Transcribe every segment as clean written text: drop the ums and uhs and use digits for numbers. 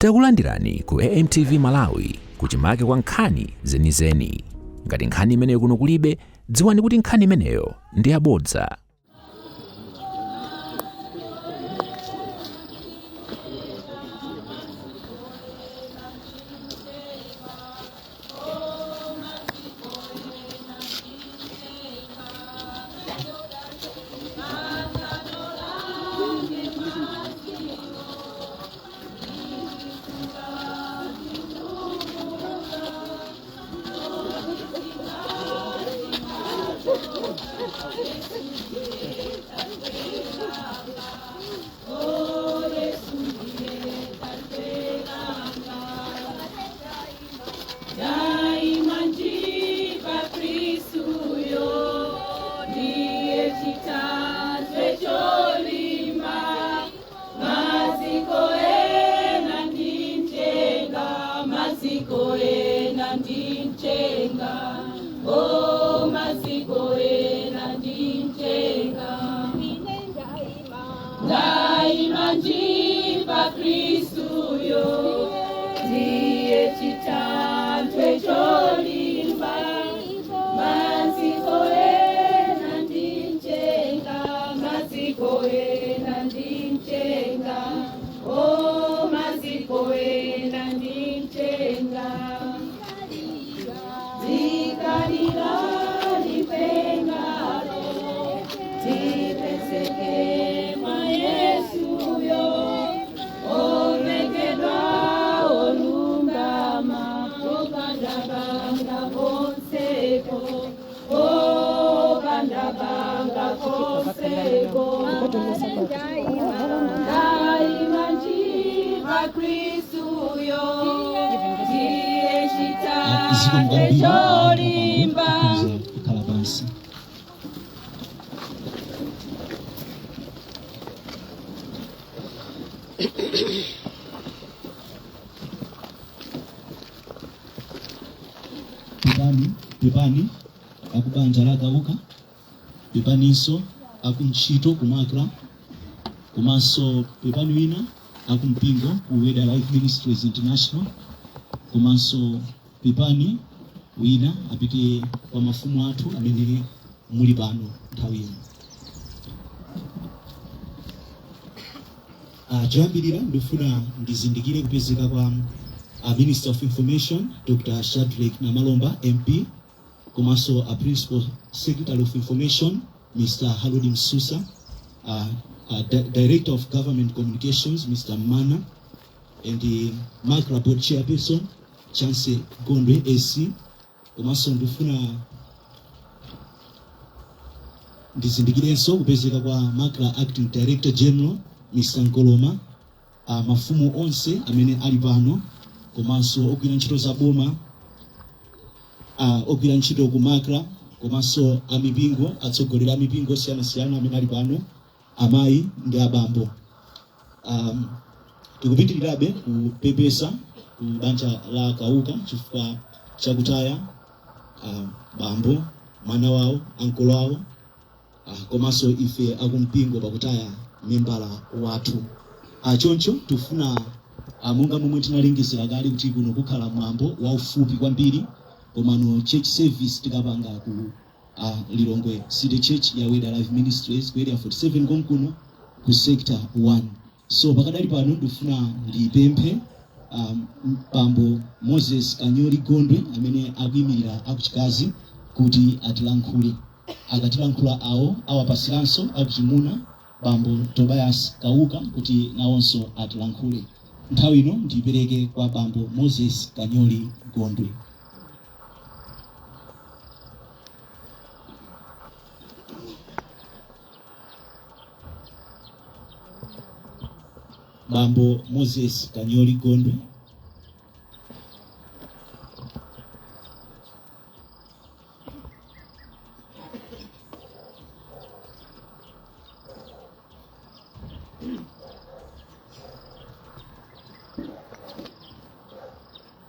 Takulandirani ku AMTV Malawi, kuchimake kwa nkhani zenizeni. Ngati nkhani imeneyo kuno kulibe, dziwani kuti nkhani imeneyo ndi yabodza. Kukhala pansi. Pepani, pepani akubanja la Kauka, pepaninso akuntchito ku MACRA, komanso pepani wina akumpingo ku Word Alive Ministries International, komanso pepani wina apite kwa mafumu athu amene muli pano nthawi ino. Choyambirira ndifuna ndizindikire kupezeka kwa Minister of Information Dr. Shadrick Namalomba MP, komanso a Principal Secretary of Information Mr. Harold Msusa, Director of Government Communications Mr. Mana, and the MACRA Board Chairperson Chance Gondwe AC. Komanso ndifuna ndizindikirenso kupezeka kwa MACRA Acting Director General Mr. Nkoloma, mafumu onse amene ali pano, komanso ogwira ntchito za boma, ogwira ntchito ku MACRA, komanso amipingo, atsogoleri amipingo osiyanasiyana amene ali pano, amayi ndi abambo. Tikupitirirabe kupepesa ku banja la Kauka chifukwa chakutaya bambo, mwana wawo, ankolo awo, komanso ife akumpingo pakutaya membala wathu. Choncho tifuna, monga momwe tinalengezera kale kuti kuno kukhala mwambo waufupi kwambiri, komano church service tikapanga ku Lilongwe City Church ya Word Alive Ministries ku Area 47 konkuno ku Sector 1. So pakadali pano ndifuna ndipemphe bambo Moses Kanyoli Gondwe amene akuyimirira akuchikazi kuti atilankhule. Akatilankhula awo, awapasiranso akuchimuna bambo Tobias Kauka kuti nawonso atilankhule. Nthawi ino ndiyipereke kwa bambo Moses Kanyoli Gondwe. Bambo Moses Kanyoli Gondwe.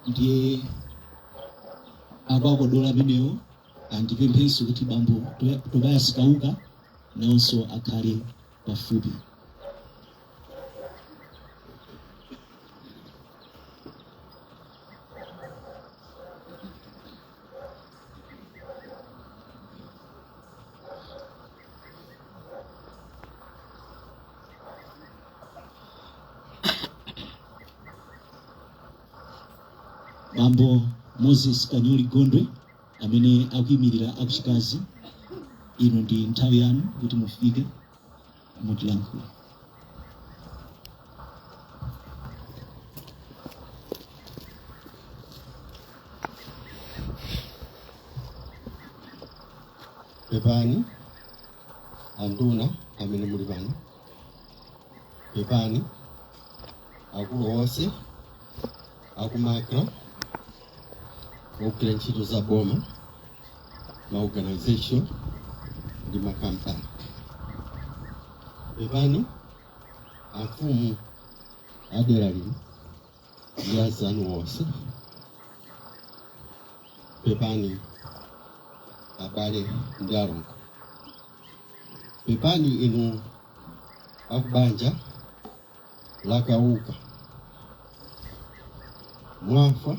Ndiye akwakodola amenewo, andipemphenso kuti bambo Tobias Kauka nawonso akhale pafupi. Bambo Moses Kanyoli Gondwe amene akuyimirira akuchikazi, ino ndi nthawi yanu kuti mufike mutilankhule. Pepani anduna amene muli pano, pepani akulu onse aku MACRA, ogwira ntchito za boma, ma organization ndi makampani, pepani amfumu adera lino ndi azanu onse, pepani abale ndi alongo, pepani inu akubanja la Kauka. Mwafa,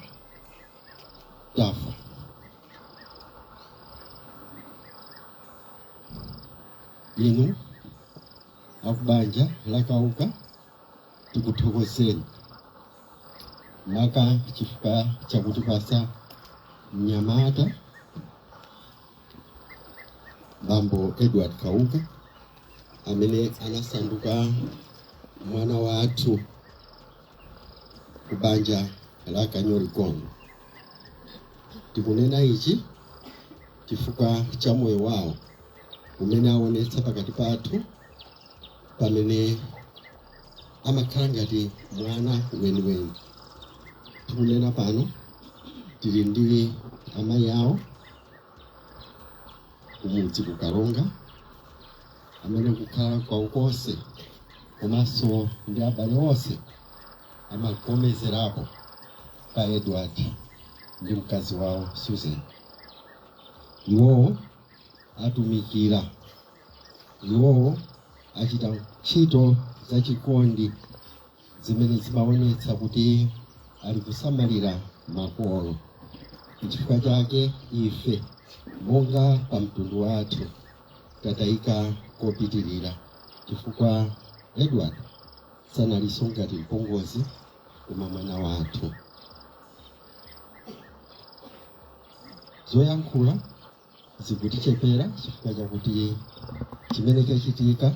tafa. Inu akubanja la Kauka, tikuthokozeni maka chifukwa chakutipasa mnyamata Bambo Edward Kauka amene anasanduka mwana wathu kubanja la Kanyoli Gondwe. Tikunena ichi chifukwa cha moyo wawo umene aonetsa pakati pathu, pamene amakhala ngati mwana weniweni. Tikunena pano tili ndi amayi awo kumudzi kukalonga amene kukhala kwawo konse komanso ndi abale onse amakomezerapo pa Edward ndi mkazi wawo Susan. Iwowo atumikira, iwowo achita ntchito zachikondi zimene zimaonetsa kuti ali kusamalira makolo. Nchifukwa chake ife monga pa mtundu wathu tatayika kopitirira, chifukwa Edward sanalinso ngati mpongozi koma mwana wathu. Zoyankhula zikutichepera chifukwa chakuti chimene chachitika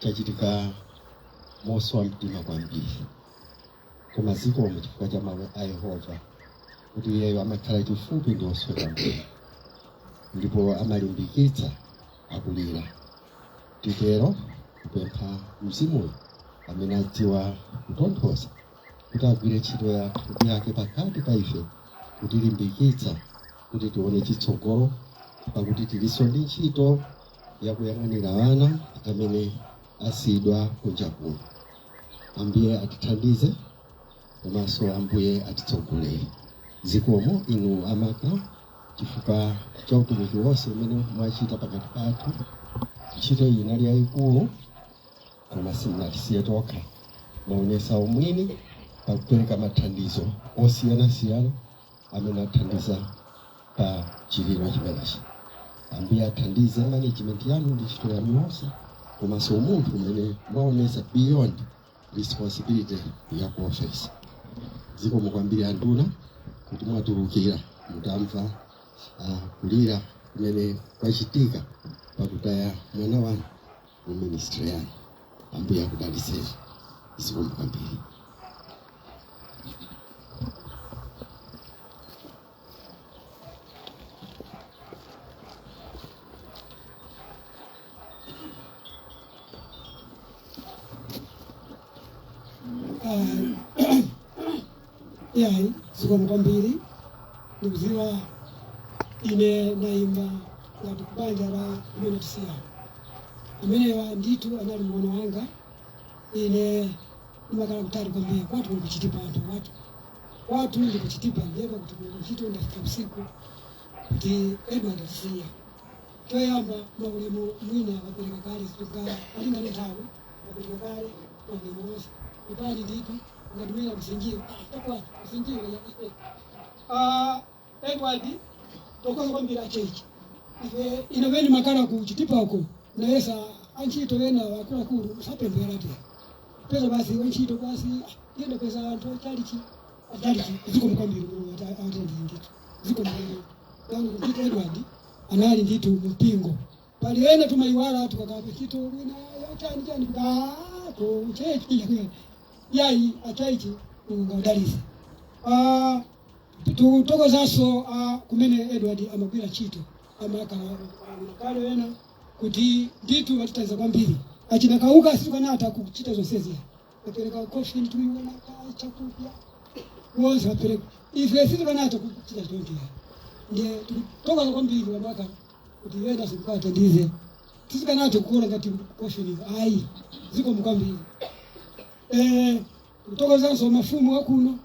chachitika moswa mtima kwambiri, koma zikomo chifukwa cha mawu a Yehova kuti iyeyo amakhala chifupi ndi osweka mtima ndipo amalimbikitsa akulira. Titero kupempha mzimuyo amene adziwa kutonthoza kuti agwire ntchito yake pakati pa ife kutilimbikitsa kuti tione chitsogolo, pakuti tilinso ndi ntchito yakuyang'anira ana amene asiyidwa kunja kuno. Ambuye atithandize komanso Ambuye atitsogolere. Zikomo inu a MACRA chifukwa cha utumiki wonse umene mwachita pakati pathu. Ntchito iyi inali yayikulu, koma simunatisiye tokha. Mwaonesa umwini pakupereka mathandizo osiyanasiyana amene athandiza pa chililo chimenechi. Ambuye athandize management yanu ndi ntchito yanu yonse komanso umunthu umene mwaonesa beyond responsibility ya ku office. Zikomo kwambiri anduna kuti mwatulukira mutamva kulira kumene kwachitika pakutaya mwana wanu mu ministry yanu. Ambuye akudalitseni. Zikomo kwambiri. Yayi, zikomo kwambiri. Ndikudziwa ine nayimba ngati kubanja la amene tisiya amenewa. Ndithu anali mng'ono wanga. Ine ndimakhala kutali kwambiri, kwathu kuli kuchitipa. Anthu kwathu ndi kuchitipa, ndiye pakuti kuchito ndafika usiku kuti Edward atisiya. Choyamba, maulemu mwina wapereka kale, sitinga alinga ndi nthawi, wapereka kale maulemu onse. Ipali ndithu ngati mwina kusinjiro takwati kusinjiro ya ah Edward, tokoza kwambiri achechi. Ife ine veni makala ku Chitipako, nayesa antchito wena wakuluakulu sapemphera te peza basi wantchito basi yenda peza anthu achalichi. Adali zikomo kwambiri, Mulungu awathandize ndithu. Zikomo kwambiri yangu ndithu. Edward anali ndithu mpingo. Pali ena tumayiwala tukakapa ntchito mwina chani chani kuti ku church yayi achaichi. Mulungu adalise. Tutokozanso kumene Edward amagwira ntchito amakala kale ena kuti ndithu atithandiza kwambiri. Achina Kauka situkanatha kuchita zonsezi, apereka coffin, tuiona chakudya wonse wapereka, ife situkanatha kuchita choncho. Ndiye tikutokoza kwambiri wamaka kuti ena sikukathandize, tisikanathe kukola ngati coffin ayi. Zikomo kwambiri. Kutokozanso mafumu akuno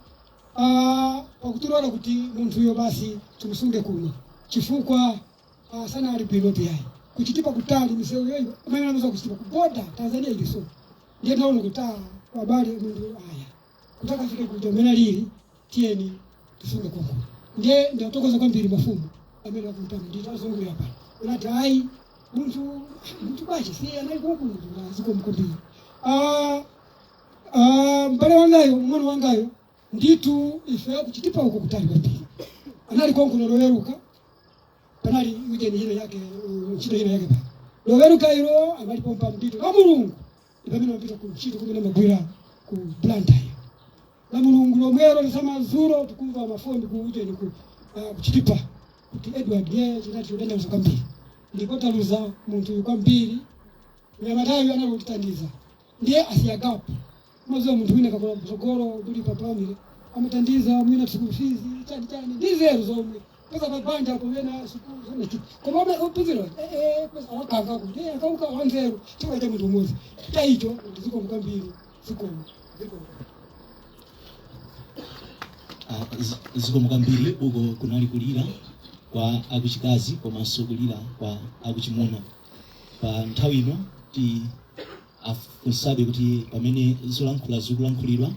pakutilola kuti munthuyo basi timusunge kuno chifukwa sanali bwino piyayi kuchitipa kutali misewu yoyo amene amaza kuchitipa kuboda Tanzania iliso. Ndiye taona kuti wabale munthu aya kuti akafike kuja mmene alili, tiyeni tisunge konko. Ndiye ndatokoza kwambiri mafumu amene akumpano ndito azungulira pano unati ayi munthu bwachi si anali konkuno. Zikomo kwambiri. Mbale wangayo, mwana wangayo ndithu, ife kuchitipa uko kutali kwambiri, anali konkuno loweruka panali ujeni ino yake ntchito ino yake pano loweruka ilo amalipompa ndithu la Mulungu ipamene mapita ku ntchito kumene amagwira ku Blantyre. La Mulungu lomwero lisamazuro tikumva mafoni ku ujeni ku kuchitipa kuti Edward ye chinati chodandaulitsa kwambiri ndipo taluza munthu uyu kwambiri. Mnyamatayu anali kutithandiza, ndiye asiya gap. Mazuwa munthu wina kakula mtsogolo kuli pa primary amathandiza mwina school fees chani chani ndi nzeru zomwe pesa pabanja apo wena sukulu zomwe koma ophunzira pesa awakanga kuti akauka wanzeru chifukwa cha munthu umodzi chaicho. Zikomo kwambiri, zikomo, zikomo. Zikomo kwambiri. Uko kunali kulira kwa akuchikazi komanso kulira kwa akuchimuna. Pa nthawi ino ti afunsabe kuti pamene zolankhula zikulankhulidwa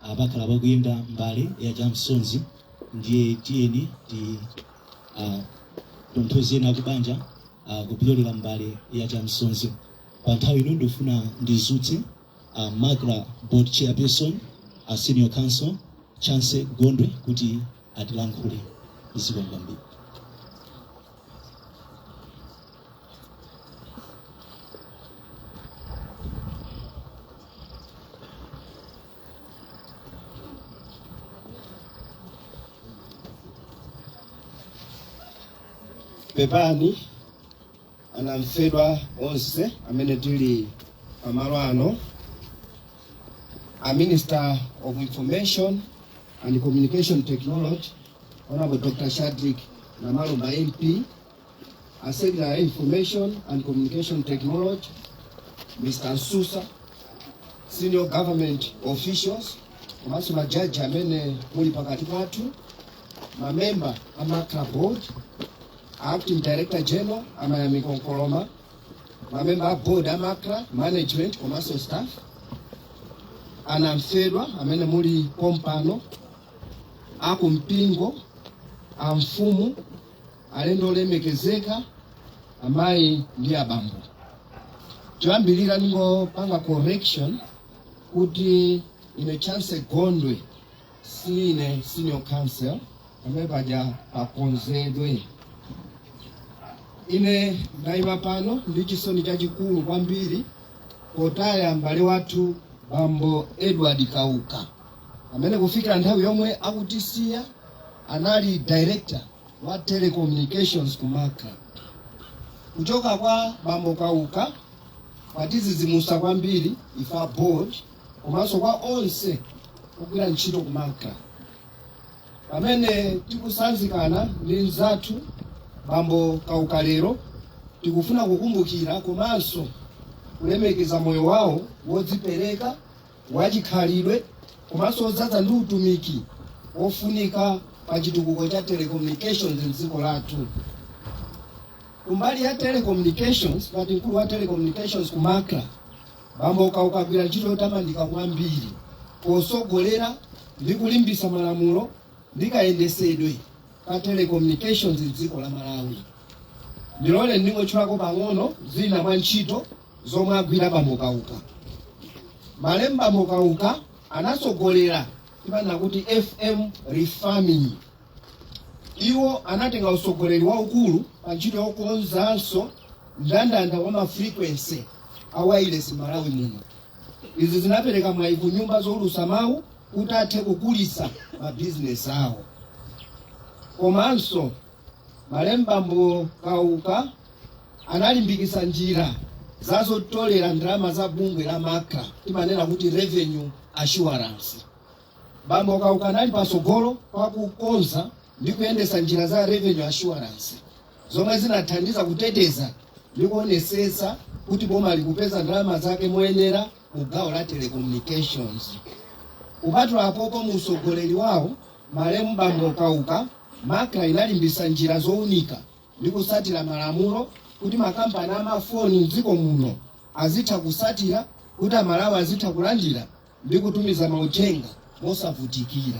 apakhala pakuyenda mbale ya chamsonzi, ndiye tiyeni ti tonthozeni akubanja kupyolera mbale ya chamsonzi. Pa nthawi ino ndifuna ndizutse MACRA board chairperson, a senior counsel Chance Gondwe, kuti atilankhule. Zikomo kwambiri. Pepani anamfedwa onse amene tili pamalo ano, a Minister of Information and Communication Technology, Honorable Dr. Shadric Namalomba MP, a Secretary Information and Communication Technology, Mr. Msusa, senior government officials komanso majaji amene muli pakati pathu, mamemba a MACRA board, acting director general Amayamiko Nkoloma, mamemba a board a MACRA management komanso staff, anamfedwa amene muli pompano, akumpingo, amfumu, alendo olemekezeka, amayi ndi abambo. Choyambirira ndingopanga correction kuti ine Chance Gondwe sine senior counsel, pamene paja pakonzedwe. Ine ndayima pano ndi chisoni chachikulu kwambiri potaya m'bale wathu bambo Edward Kauka, amene kufikira nthawi yomwe akutisiya anali director wa telecommunications ku MACRA. Kuchoka kwa bambo Kauka kwatizizimusa kwambiri ife a board komanso kwa onse ogwira ntchito ku MACRA. Pamene tikusanzikana ndi mnzathu bambo Kauka lero, tikufuna kukumbukira komanso kulemekeza moyo wawo wodzipereka, wachikhalidwe komanso wodzaza ndi utumiki wofunika pa chitukuko cha telecommunications mdziko lathu. Kumbali ya telecommunications, ngati mkulu wa telecommunications ku MACRA, bambo Kauka agwira ntchito yotamandika kwambiri posogolera ndi kulimbisa malamulo ndi kayendesedwe ka telecommunications mdziko la Malawi. Ndilole ndingotchulako pang'ono zina mwa ntchito zomwe agwira bambo Kauka. Malemu bambo Kauka anasogolera Timanena kuti FM refarming. Iwo anatenga usogoleri waukulu pa ntchito yokonzanso mndandanda wa ma frequency a wireless Malawi muno. Izi zinapereka mwayi ku nyumba zowulutsa mawu kuti athe kukulisa mabizinesi awo. Komanso malemu bambo Kauka analimbikitsa njira zazotolera ndalama za bungwe la MACRA, timanena kuti revenue assurance. Bambo Kauka anali patsogolo pakukonza ndi kuyendetsa njira za revenue assurance zomwe zinathandiza kuteteza ndi kuonetsetsa kuti boma likupeza ndalama zake moyenera mu gawo la telecommunications. Kupatula apopo, mu usogoleri wawo malemu bambo Kauka, MACRA inalimbitsa njira zowunika ndi kusatira malamulo kuti makampani amafoni mdziko muno azitha kusatira, kuti Amalawi azitha kulandira ndi kutumiza mauthenga mosavutikira.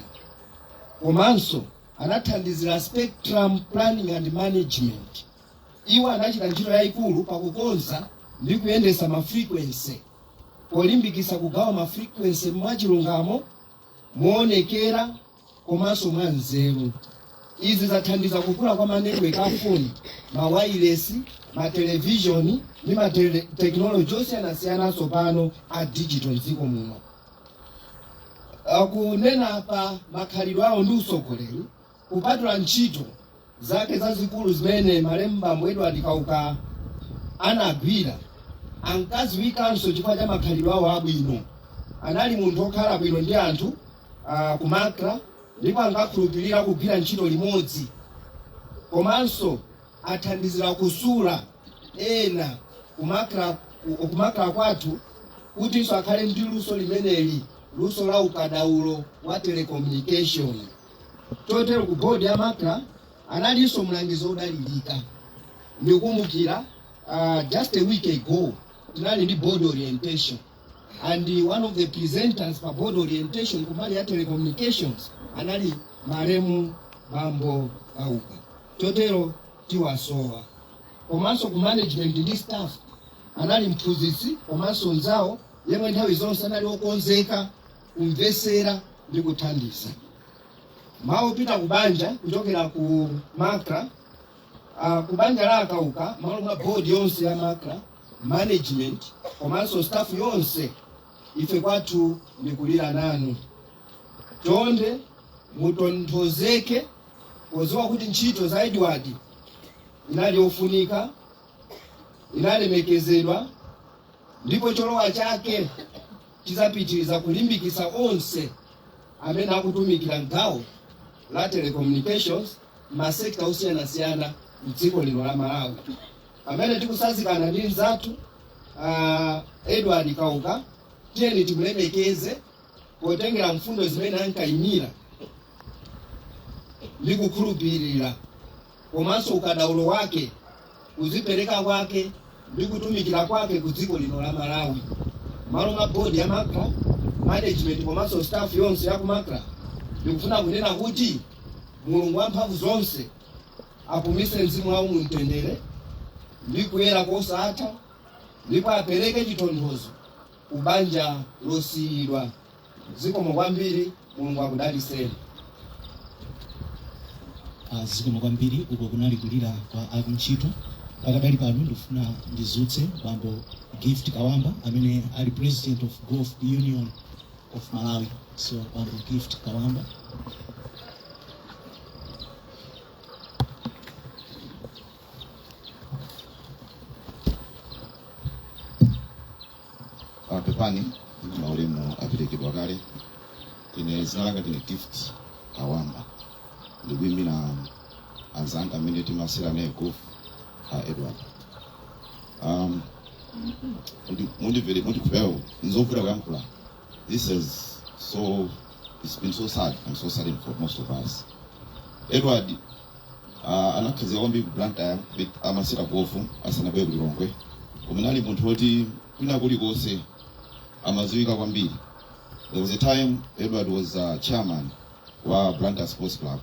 Komanso anathandizira spectrum planning and management. Iwo anachita ntchito yayikulu pakukonza ndi kuyendetsa ma frequency, polimbikitsa kugawa ma frequency mwachilungamo, moonekera komanso mwa nzeru. Izi zathandiza kukula kwa ma network a foni, mawayilesi, matelevishoni ndi matekinoloji osiyanasiyana tsopano a digital mdziko muno. Kunena pa makhalidwe awo ndi usogoleri, kupatula ntchito zake zazikulu zimene malemu bambo Edward Kauka anagwira, ankadziwikanso chifukwa cha makhalidwe awo abwino. Anali munthu okhala bwino ndi anthu ku MACRA ndipo ankakhulupirira kugwira ntchito limodzi. Komanso athandizira kusula ena ku MACRA kwathu kutinso akhale ndi luso limeneli, luso la ukadaulo wa telecommunication. Chotero ku board ya MACRA analinso mlangizi wodalirika. Ndikumbukira just a week ago tinali ndi board orientation, and one of the presenters pa board orientation kumbali ya telecommunications anali malemu bambo Kauka. Chotero tiwasowa. Komanso ku management ndi staff anali mphunzitsi komanso nzawo yemwe nthawi zonse anali wokonzeka kumvesera ndi kuthandiza. Mawu opita ku banja kuchokera ku MACRA, ku banja la Akauka, malo mwa board yonse ya MACRA, management komanso staff yonse, ife kwathu ndikulira nanu. Chonde mutonthozeke podziwa kuti ntchito za Edward inali yofunika, inalemekezedwa, ndipo cholowa chake chizapitiriza kulimbikitsa onse amene akutumikira mgawo la telecommunications, ma sector osiyanasiyana mdziko lino la Malawi. Pamene tikusazikana ndi mnzathu Edward Kauka, tiyeni timulemekeze potengera mfundo zimene ankayimira ndi kukhulupirira, komanso ukadaulo wake, kuzipereka kwake ndi kutumikira kwake ku dziko lino la Malawi. Malo mwa board ya MACRA, management komanso staff yonse ya ku MACRA, ndikufuna kunena kuti Mulungu wamphamvu zonse apumise mzimu wawo mumtendere ndi kuyera kosatha, ndipo apereke chitonthozo ku banja losiyidwa. Zikomo kwambiri, Mulungu akudalitseni. Zikomo kwambiri. Uko kunali kulira kwa akuntchito. Pakadali pano ndikufuna ndizutse bambo Gift Kawamba amene ali president of Golf Union of Malawi. So bambo Gift Kawamba. Pepani, maulemu aperekedwa kale. Ine zina langa ndine Gift Kawamba, ndikuyimira anzanga amene timasewera naye golf, Edward. Mundimvere, well, nzovuta kuyankhula. This is so it's been so sad and so saddening for most of us. Edward anakhazika kwambiri ku Blantyre, amasewera golf asanabwere ku Lilongwe, koma anali munthu woti kwina kulikonse amadziwika kwambiri. There was a time Edward was chairman wa Blantyre Sports Club,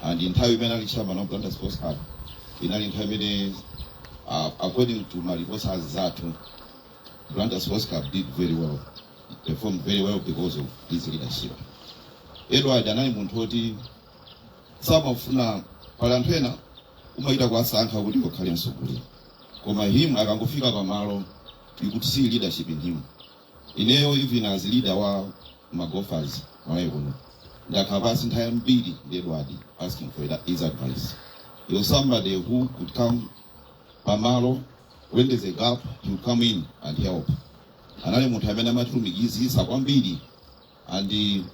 and nthawi imene ali chairman wa Blantyre Sports Club inali nthawi imene, according to ma reports azathu, Blantyre Sports Club did very well, performed very well because of his leadership. Edward anali munthu woti samafuna pali anthu ena umayita kuwasankha kuti ukhale mtsogoleri, koma him akangofika pamalo, you could see leadership in him. Ineyo, even as leader wa magolfers Malawi kuno, ndakhala pasi nthawi yambiri ndi Edward asking for his advice. He was somebody who could come pamalo when there's a gap, he would come in and help. Anali munthu amene amatilumikizisa kwambiri and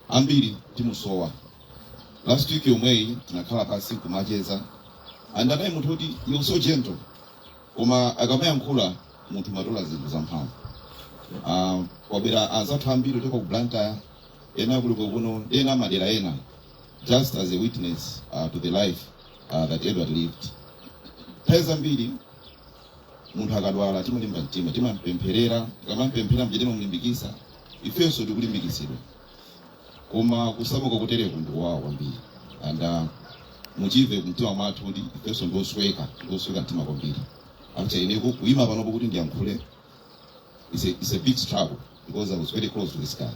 ambiri timusowa. Last week yomweyi tinakhala pasi kumacheza and anali munthu kuti he was so gentle, koma akamayankhula munthu matola zinthu zamphamvu. Kwabwera anzathu ambiri kuchoka ku Blantyre, ena kuliko kuno, ena madera ena, just as a witness to the life that Edward lived. Nthawi zambiri munthu akadwala timalimba mtima, timampempherera. Tikamampemphera mje timamulimbikisa, ifenso tikulimbikisidwa, koma kusamuka kutereku ndikuwawa kwambiri and muchive mtima mwathu kuti ifenso ndosweka, ndosweka mtima kwambiri. Actually, ine kuyima panopo kuti ndiyankhule is a big struggle because I was very close to this guy.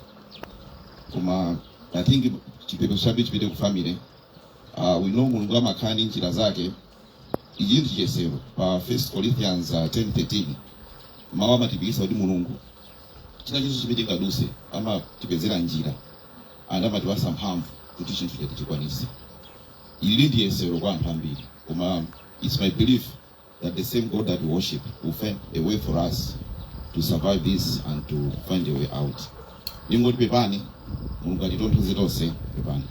Koma I think chipepeso chabe chipite ku family. We know Mulungu amakhala ndi njira zake. Ichi ndi chiyesero. Pa 1 Corinthians 10:13 mawu amatipikisa kuti Mulungu china chonse chimene tingaduse amatipezera njira and amatipasa mphamvu kuti chinthu chati chikwanise. Ili ndi yesero kwa anthu ambiri, koma it's my belief that the same God that we worship will find a way for us to survive this and to find a way out. Ningoti pepani, Mulungu atitonthoze tonse, pepani.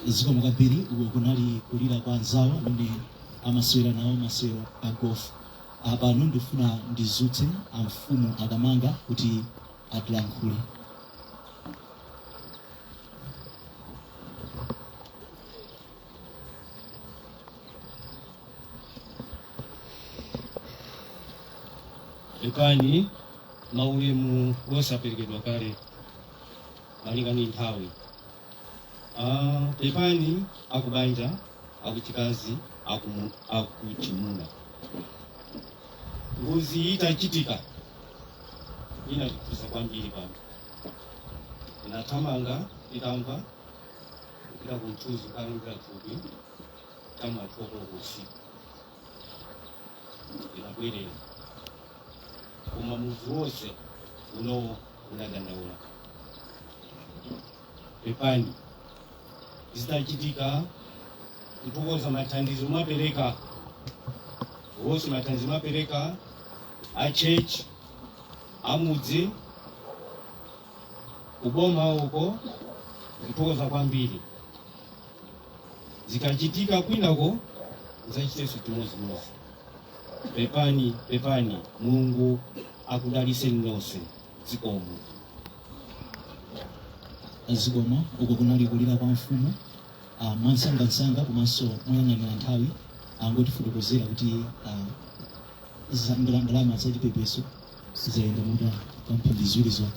Zikomo kwambiri. Uko kunali kulira kwa anzawo amene amasewera nawo masewero a golf. Pano ndifuna ndizutse amfumu Akamanga kuti atilankhule. Pepani, maulemu wosaperekedwa kale malinga ndi nthawi. Pepani akubanja, akuchikazi, akuchimuna. Ngozi itachitika inatikuza kwambiri pano. Inathamanga itamva kupita kumthuzi kalembera thupi cham'ma 2 o'clock usiku. Inabwerera, koma mudzi wonse unowo unadandaula. Pepani. Zitachitika, kuthokoza mathandizo mapereka wonse, mathandizo mapereka a church, amudzi, kuboma uko, kuthokoza kwambiri. Zikachitika kwinako zachitenso chimodzimodzi. Pepani, pepani. Mulungu akudaliseni nonse. Zikomo. Zikomo. Uko kunali kulira kwa mfumu. Mwansangansanga komanso moyang'anira nthawi, angotifotokozera kuti ndalama zachipepeso zayenda motani kwa mphindi 2 zokha.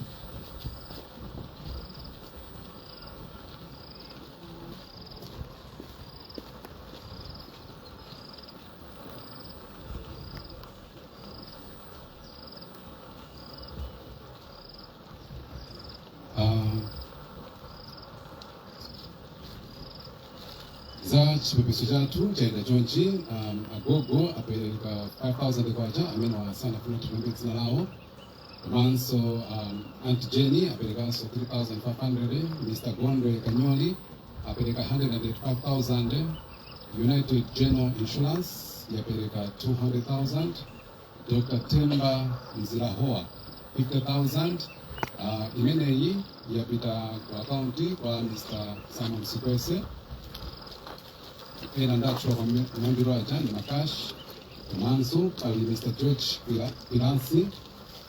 Za chipepeso chathu chayenda chonchi. Agogo apereka 5000 kwacha, amene wasanafuna tilembe dzina lawo. Komanso Aunt Jenny aperekanso 3500. Mr Gondwe Kanyoli apereka 185,000. United General Insurance yapereka 200,000. Dr Temba Mzirahoa 50,000. Imeneyi yapita ku akaunti kwa Mr Simon Sikwese. Ena ndatchula kwambiri aja ndi makash. Komanso pali Mr George Pilansi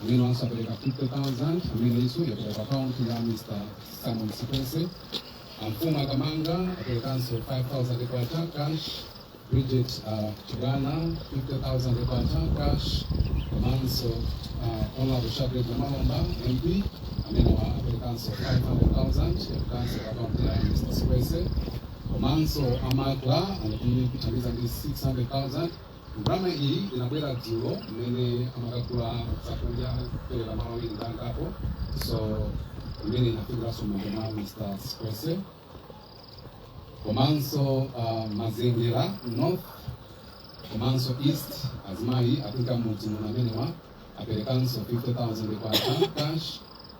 amene wanso apereka 50,000, amene iso yapita ku akaunti ya Mr Simon Sikwese. Amfumu Akamanga aperekanso 5000 kwacha cash. Bridget Chibana 50,000 kwacha cash. Komanso Honorable Shadrack Namalomba MP amene wa aperekanso 500,000, yapitanso ku akaunti ya Mr Sikwese. Komanso amakla anatithandiza ndi 600,000. Ndalama iyi inabwera dzulo mmene amakagula zakudya kupereka malo awiri ndi angapo, so Imene inafikiranso m'manja mwa Mr. Sikwese. Komanso Mazengera North komanso East, azimayi apita mudzi muno amenewa aperekanso 50,000 kwacha cash.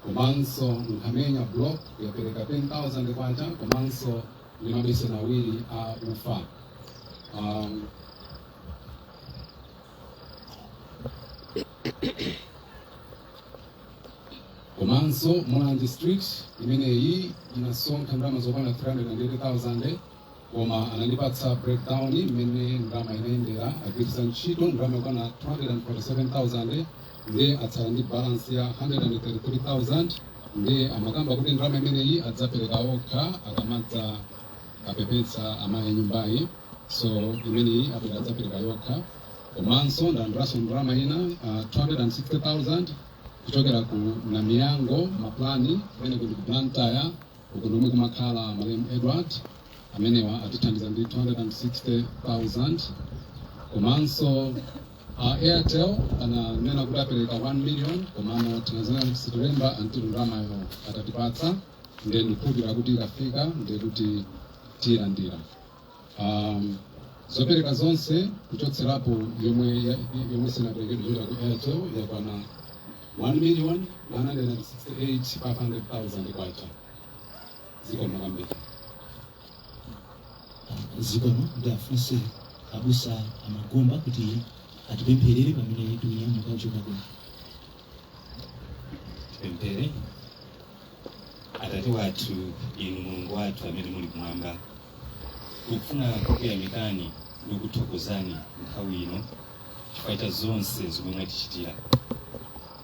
Komanso Nkhamenya Block yapereka 10,000 kwacha komanso ndi mabeseni awiri a ufa. Komanso Mulanje Street imeneyi inasonkha ndalama zokwana 380,000, koma anandipatsa breakdown imene ndalama inayendera. Agwiritsa ntchito ndalama yokwana 247,000, ndi atsala ndi balance ya 133,000. Ndi amakamba kuti ndalama imeneyi adzapereka okha akamadza apepetsa amayi nyumbayi, so imeneyi apereka, adzapereka yokha. Komanso ndalandiranso ndalama ina 260,000 kuchokera ku Namiyango Maplani, kumene kuli ku Blantyre, uku ndomwe kumakhala malemu Edward. Amenewa atithandiza ndi 260,000. Komanso Airtel ananena kuti apereka 1 million, komano tinazena kuti sitilemba until ndalamayo atatipatsa. Ndiye ndikukhulupirira kuti ikafika ndiye kuti tiyilandira. Zopereka zonse kuchotserapo yomwe sinaperekedwe kuchokera ku Airtel yakwana 1 million 968 500,000 kwacha. Zikomo kwambiri. Zikomo. Ndiafunse abusa amagomba kuti atipempherere pamene tikunyamuka kuchoka kuno. Tipemphere. Atate wathu, inu Mulungu wathu amene muli kumwamba, tikufuna kukuyamikani ndi kuthokozani nthawi ino chifukwa cha zonse zomwe mwatichitira.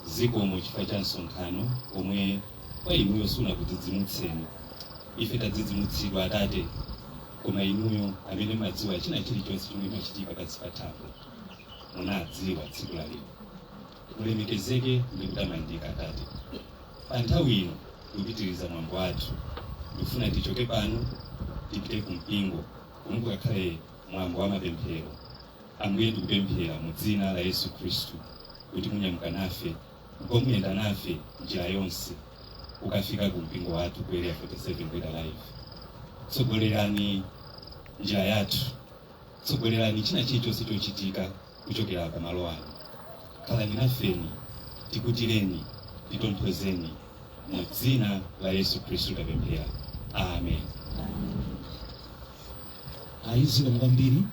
Zikomo chifukwa cha msonkhano omwe kwa inuyo sunakudzidzimutseni. Ife tadzidzimutsidwa, Atate, koma inuyo amene madziwa china chilichonse chomwe chimachitika pansi pa thambo munadziwa tsiku la lero. Mulemekezeke ndi kutamandika, Atate. Pa nthawi ino tikupitiriza mwambo wathu. Ndikufuna tichoke pano tipite ku mpingo komwe kukakhale mwambo wa mapemphero. Ambuye, tikupemphera mu dzina la Yesu Khristu kuti munyamuka nafe ndipo muyenda nafe njira yonse kukafika ku mpingo wathu ku Area 47 Word Alive. Tsogolerani njira yathu, tsogolerani china chilichonse chochitika kuchokera pamalo ano. Khalani nafeni, tikutireni, titonthozeni. Mu dzina la Yesu Khristu tapemphera, amen. Ayi, zikomo kwambiri.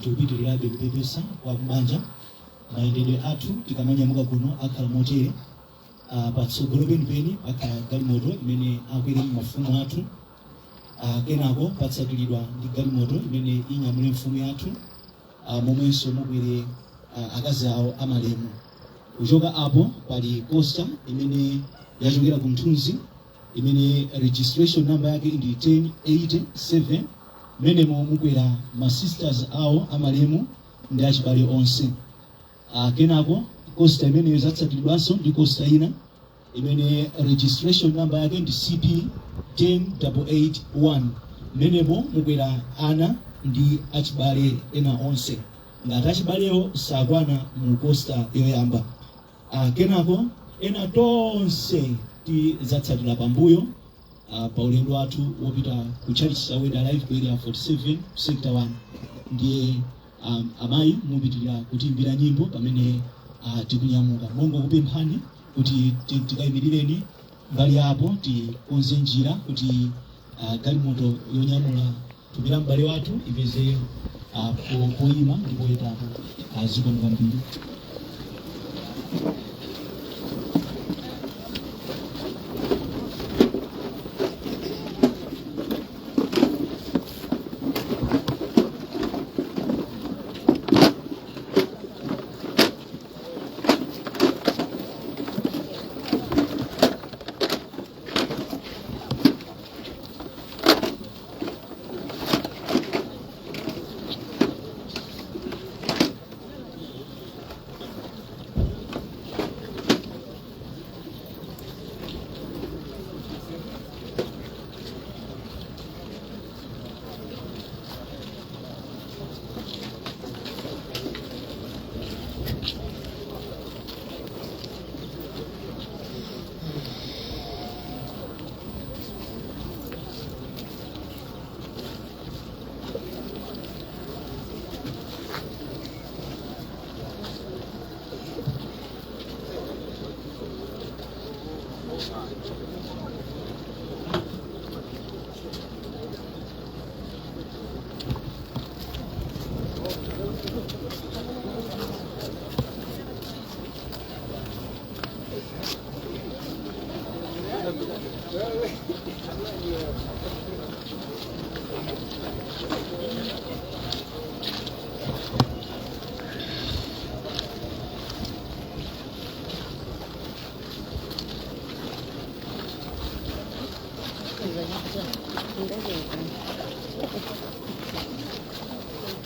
Tikupitirirabe kupepesa kwa kubanja. Mayendedwe athu tikamanyamuka kuno akhala motere. Patsogolo penipeni pakhala galimoto imene akwere mafumu athu. Kenako patsatiridwa ndi galimoto imene inyamule mfumu yathu, momwenso mukwere akazi awo amalemu. Kuchoka apo pali Coaster imene yachokera ku Mthunzi, imene registration number yake ndi 1087. Menemo mukwera ma sisters awo amalemu ndi achibale onse. Kenako Coaster imeneyo zatsatiridwanso ndi Coaster ina imene registration number yake ndi CP 10881. Mmenepo mukwera ana ndi achibale ena onse ngati achibalewo sakwana mu Coaster yoyamba. Kenako ena tonse tizatsatira pambuyo pa ulendo wathu wopita ku church cha Word Alive ku Area 47 Sector 1. Ndiye amayi mupitirira kutiimbira nyimbo pamene tikunyamuka. Mongokupemphani kuti tikayimirireni mbali apo, tikonze njira kuti galimoto yonyamula thupi la m'bale wathu ipeze poyima ndi poyetapo. Zikomo kwambiri.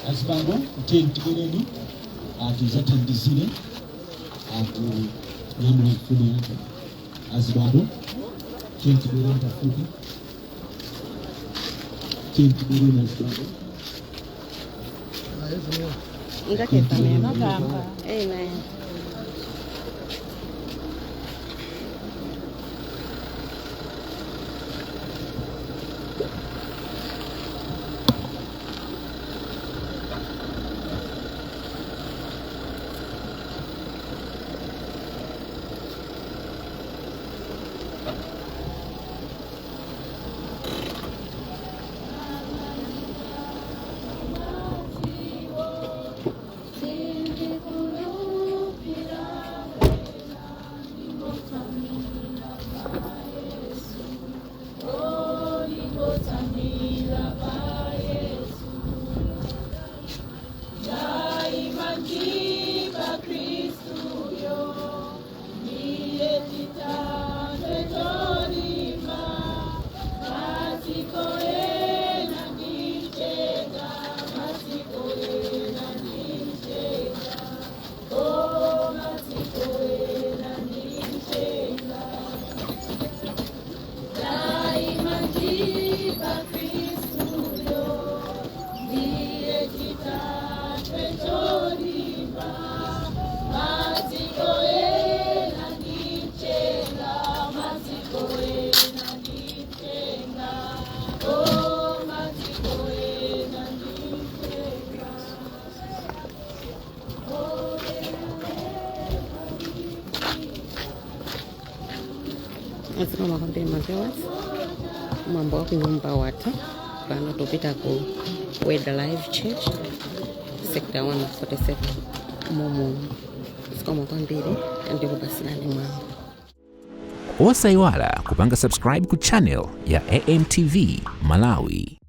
Azibambo, tiyeni tibwereni tizathandizire kunyamula mfumu yake. Azibambo, tiyeni tibwereni pafupi, tiyeni tibwereni azibambo. Ngakepamema. Amen. Zikomo kwambiri ma viewers, mwambo wa kunyumba watha. Pano tupita ku Word Live Church, Sector 147 momo. Zikomo kwambiri, ndikupatsirani mwambo. Osayiwala kupanga subscribe ku channel ya AMTV Malawi.